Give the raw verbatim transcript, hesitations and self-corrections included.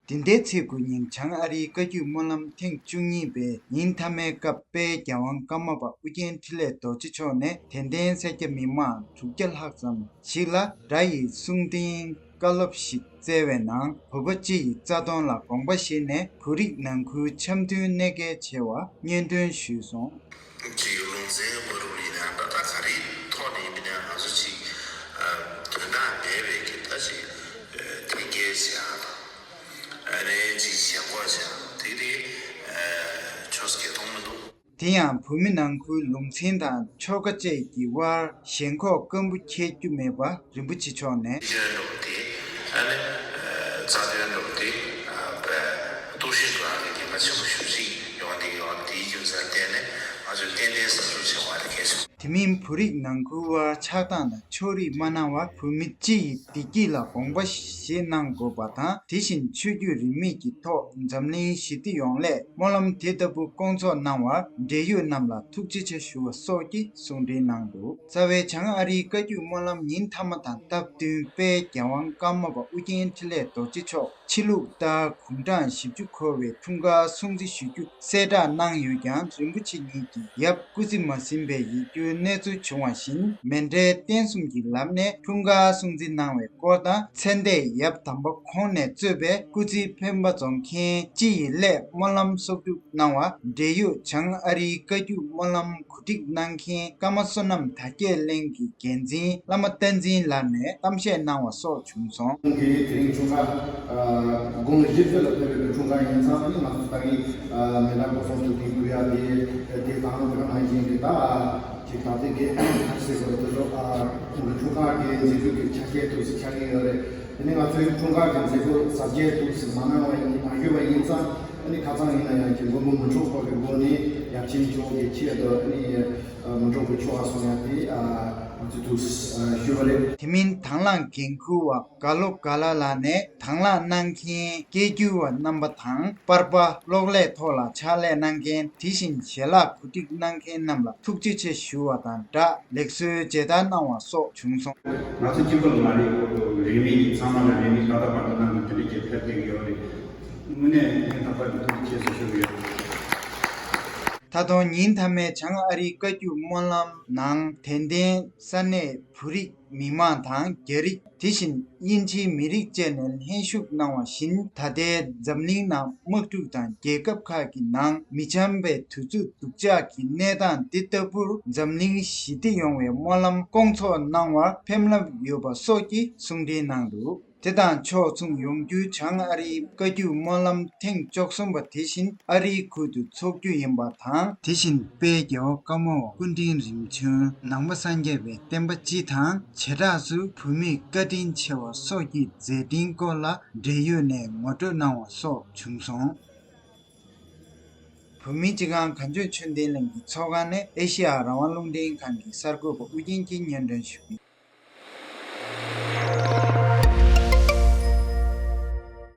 འདི་ཟླའི་ཚེས་དགུ་ཉིན་བྱང་ཨ་རིའི་བཀའ་བརྒྱུད་སྨོན་ལམ་ཐེངས་བཅུ་གཉིས་པའི་ཉིན་མཐའ་མའི་སྐབས་དཔལ་རྒྱལ་དབང་ཀརྨ་པ་ཨུ་རྒྱན་འཕྲིན་ལས་རྡོ་རྗེ་མཆོག་ནས་དད་ལྡན་སེར་སྐྱ་མི་མང་དྲུག་བརྒྱ་ལྷག་ཙམ་ཞིག་ལ་སྒྲ་ཡི་གསུང་རྟེན་བཀའ་སློབ་ཞིག་བསྩལ་བའི་ནང་བོད་པ་སྤྱི་ཡི་རྩ་དོན་ལ་དགོངས་པ་བཞེས་ནས་བོད་རིགས་ནང་ཁུལ་འཆམ་མཐུན་གནད་འགག་ཆེ་བ་སྙན་སྒྲོན་ཞུས་སོང་། ཅིག་ལུང་ཚན་བར་རུ་ཡིན་ན་ད་ལྟ་ག་རེའི་ཐོག་ནས་ཡིན་ན་ང་ཚོ་ཅིག་དོན་དག་མེད་པའི་གི་ད་ཅིག་འཐེན་འཁྱེར་བྱེད་ཡག་དང་ཨ་ནི་ཅིག་ཞེན་ཁོག་བྱེད་ཡག་དེ་དེ་ཆོས་སྐད་གཏོང་མི་འདུག་དེ་ཡང་བོད་མི་ནང་ཁུལ་ལུང་ཚན་དང་ཆོལ་ཁ་བཅས་ཀྱི་དབར་ཞེན་ཁོག་སྐམ་པོ་འཁྱེར་རྒྱུ་མེད་པ་རིན་པོ་ཆེ་མཆོག་ནས། སྲིད་དོན་འགྲོ་དེ་ཨ་ནི་རྩ་དོན་འགྲོ་དེ་གཏོར་བཤིག་འགྲོ་ཡག་གི་གལ་ཆེན་པོ་ཞེ་པོ་ཅིག་ཡོང་བསྡད་ཡོད། དེའི་རྒྱུ་མཚན་བརྟེན་ནས་ང་ཚོས་ཏན་ཏན་གསར་ཞུགས་བྱེད་དགོས་པ་དེ་གལ་ཆེན་པོ། དེ་མིན་བོད་རིགས་ནང་ཁུལ་བར་ཆགས་སྡང་དང་ཕྱོགས་རིས་མ་གནང་བར་བོད་མི་སྤྱི་ཡི་བདེ་སྐྱིད་ལ་དགོངས་པ་བཞེས་གནང་དགོས་པ་དང་། དེ་བཞིན་ཆོས་བརྒྱུད་རིས་མེད་ཀྱི་ཐོག་འཛམ་གླིང་ཞི་བདེ་ཡོང་སླད་སྨོན་ལམ་དེ་ལྟ་བུ་སྐོང་ཚོགས་གནང་བར་འབྲེལ་ཡོད་རྣམས་ལ་ཐུགས་རྗེ་ཆེ་ཞུ་བ་སོགས་ཀྱི་གསུང་འཕྲིན་གནང་འདུག་རྩ་བའི་བྱང་ཨ་རིའི་བཀའ་བརྒྱུད་སྨོན་ལམ་ཉིན་མཐའ་མ་དང་སྟབས་བསྟུན་དཔལ་རྒྱལ་དབང་ཀརྨ་པ་ཨུ་རྒྱན་འཕྲིན་ལས་རྡོ་རྗེ་མཆོག་ཕྱི་ལུགས་ལྟར་དགུང་གྲངས་བཞི་བཅུ་འཁོར་བའི་འཁྲུངས་སྐར་སྲུང་བརྩི་ཞུ་རྒྱུ་གསལ་བསྒྲགས་གནང་ཡོད་ཀྱང་། རིན་པོ་ཆེ་ཉིད་ཀྱི་ཡབ་སྐུ་ཚེ་མ་ཟིན་པའི་ཡིད་སྐྱོའི་གནས་ཚུལ་བྱུང་བ་བཞིན། མཎྜལ་རྟེན་གསུམ་གྱི་ལམ་ནས་འཁྲུངས་སྐར་སྲུང་བརྩི་གནང་བའི་སྐོར་དང་། མཚན་ལྟས་ཡབ་དམ་པ་ཁོང་ནས་གཙོས་པའི་སྐུ་ཚེ་འཕེན་པ་རྫོགས་མཁན་སྤྱི་ཡི་སླད་སྨོན་ལམ་གསོག་སྒྲུབ་གནང་བ། འབྲེལ་ཡོད་བྱང་ཨ་རིའི་བཀའ་བརྒྱུད་སྨོན་ལམ་གོ་སྒྲིག་གནང་མཁན་ཀརྨ་བསོད་ནམས་དར་རྒྱས་གླིང་གི་འགན་འཛིན་བླ་མ་བསྟན་འཛིན་ལགས་ནས་གཏམ་བཤད་གནང་བ་སོགས་བྱུང་སོང་། ཁོང་གིས་དེ་རིང་འཁྲུངས་སྐར་དགུང་ལོ་བཞི་བཅུ་ལ་ཕེབས་པའི་འཁྲུངས་སྐར་ཡིན་ཙང་། ཨ་ནི་ང་ཚོ་ད་གིན་མེ་ལ་སྒོ་སོང་དུ་དེ་གུ་ཡ་དེ་དེ་དང་དེ་ག་ནང་བཞིན་གྱི་ད་ཅིག་ད་ལྟའི་གི་ཨ་ཟེར་དགོས་རེད། དེ་ཚོ་ཁོང་གི་འཁྲུངས་སྐར་གྱི་མཛད་སྒོ་གི་ཆ་ཤས་དུ་ཆགས་ཀྱི་ཡོད་རེད། དེ་ནས་ང་ཚོའི་འཁྲུངས་སྐར་གྱི་མཛད་སྒོ་གཟབ་རྒྱས་འདུག་ཟེར་མ་གནང་བ་ཡིན། མ་ཞུས་པ་ཡིན་ཙང་། ཨ་ནི་ཁ་སང་ཡིན་ན་ཡང་གི་མགོན་པོ་མི་འཕྲོགས་པ་གི་སྒོ་ནས་ཡབ་ཆེན་མཆོག་གི་ཆེད་དུ་ཨ་ནི་མི་འཕྲོགས་པའི་ཆོ་ག་གསུང་ཡ་དེ་ང་ཚོས་འདུག་ཞུས་པ་རེད། དེ་མིན་དང་བླངས་འགན་འཁུར་བ་དགའ་ལོ་དགའ་ལ་ལགས་ནས་དང་བླངས་གནང་མཁན་སྐད་སྒྱུར་བ་རྣམ་པ་དང་། པར་པ་གློག་ཀླད་ཐོག་ལ་ཕྱག་ལས་གནང་མཁན། དེ་བཞིན་ཞལ་ལག་གོ་སྒྲིག་གནང་མཁན་རྣམས་ལ་ཐུགས་རྗེ་ཆེ་ཞུ་བ་དང་སྦྲགས། ལེགས་གསོལ་མཇལ་དར་གནང་བ་སོགས་བྱུང་སོང་། ང་ཚོ་གཅིག་པུ་ལ་མ་རེད། རིས་མེད་ཀྱི་ཚང་མ་ལ་རིས་མེད་ཀྱི་ད་ལྟ་བར་དུ་གནང་གི་དེ་འདྲ་ཅིག་ཕེབས་བསྡད་ཀྱི་ཡོད་རེད། དངོས་གནས་སྙིང་ཐག་པ་ནས་ཐུགས་རྗེ་ཆེ་ཞུ་གི་ཡོད། ད་དུང་ཉིན་མཐའ་མའི་བྱང་ཨ་རིའི་བཀའ་བརྒྱུད་སྨོན་ལམ་ནང་དད་ལྡན་ས་གནས་བོད་རིགས་མི་མང་དང་། རྒྱ་རིགས། དེ་བཞིན་དབྱིན་ཇིའི་མི་རིགས་བཅས་ནས་ལྷན་ཞུགས་གནང་བ་བཞིན། ད་ལྟའི་འཛམ་གླིང་ནང་དམག་འཁྲུག་དང་རྒྱལ་ཁབ་ཁག་གི་ནང་མི་འཆམ་པའི་དུས་ཚོད་སྡུག་ཅག་གི་གནས་སྟངས་འདི་ལྟ་བུར་འཛམ་གླིང་ཞི་བདེ་ཡོང་བའི་སྨོན་ལམ་སྐོང་ཚོགས་གནང་བར་ཕེབས་རླབས་ཡོད་པ་སོགས་ཀྱི་གསུང་འཕྲིན་གནང་འདུག་དེ་དང་ཕྱོགས་མཚུངས། ཡོང་རྒྱུའི་བྱང་ཨ་རིའི་བཀའ་བརྒྱུད་སྨོན་ལམ་ཐེངས་བཅུ་གསུམ་པ་དེ་བཞིན་ཨ་རིའི་ཁུལ་དུ་འཚོགས་རྒྱུ་ཡིན་པ་དང་། དེ་བཞིན་དཔལ་རྒྱལ་བ་ཀརྨ་པ་སྐུ་ཕྲེང་རིམ་བྱོན་ནང་པ་སངས་རྒྱས་པའི་བསྟན་པ་སྤྱི་དང་བྱེ་བྲག་ཏུ་བོད་མིའི་བཀའ་དྲིན་ཆེ་བ་སོགས་ཀྱི་མཛད་འཕྲིན་སྐོར་ལ་འབྲེལ་ཡོད་ནས་ངོ་སྤྲོད་གནང་བ་སོགས་བྱུང་སོང་། བོད་མིའི་སྤྱི་ཁང་གངས་ལྗོངས་ཆོས་ལྡན་གླིང་གི་ཚོགས་ཁང་ནས་ཨེ་ཤེ་ཡ་རང་དབང་རླུང་འཕྲིན་ཁང་གི་གསར་འགོད་པ་ཨུ་རྒྱན་གྱིས་སྙན་སྒྲོན་ཞུས་ཡིན།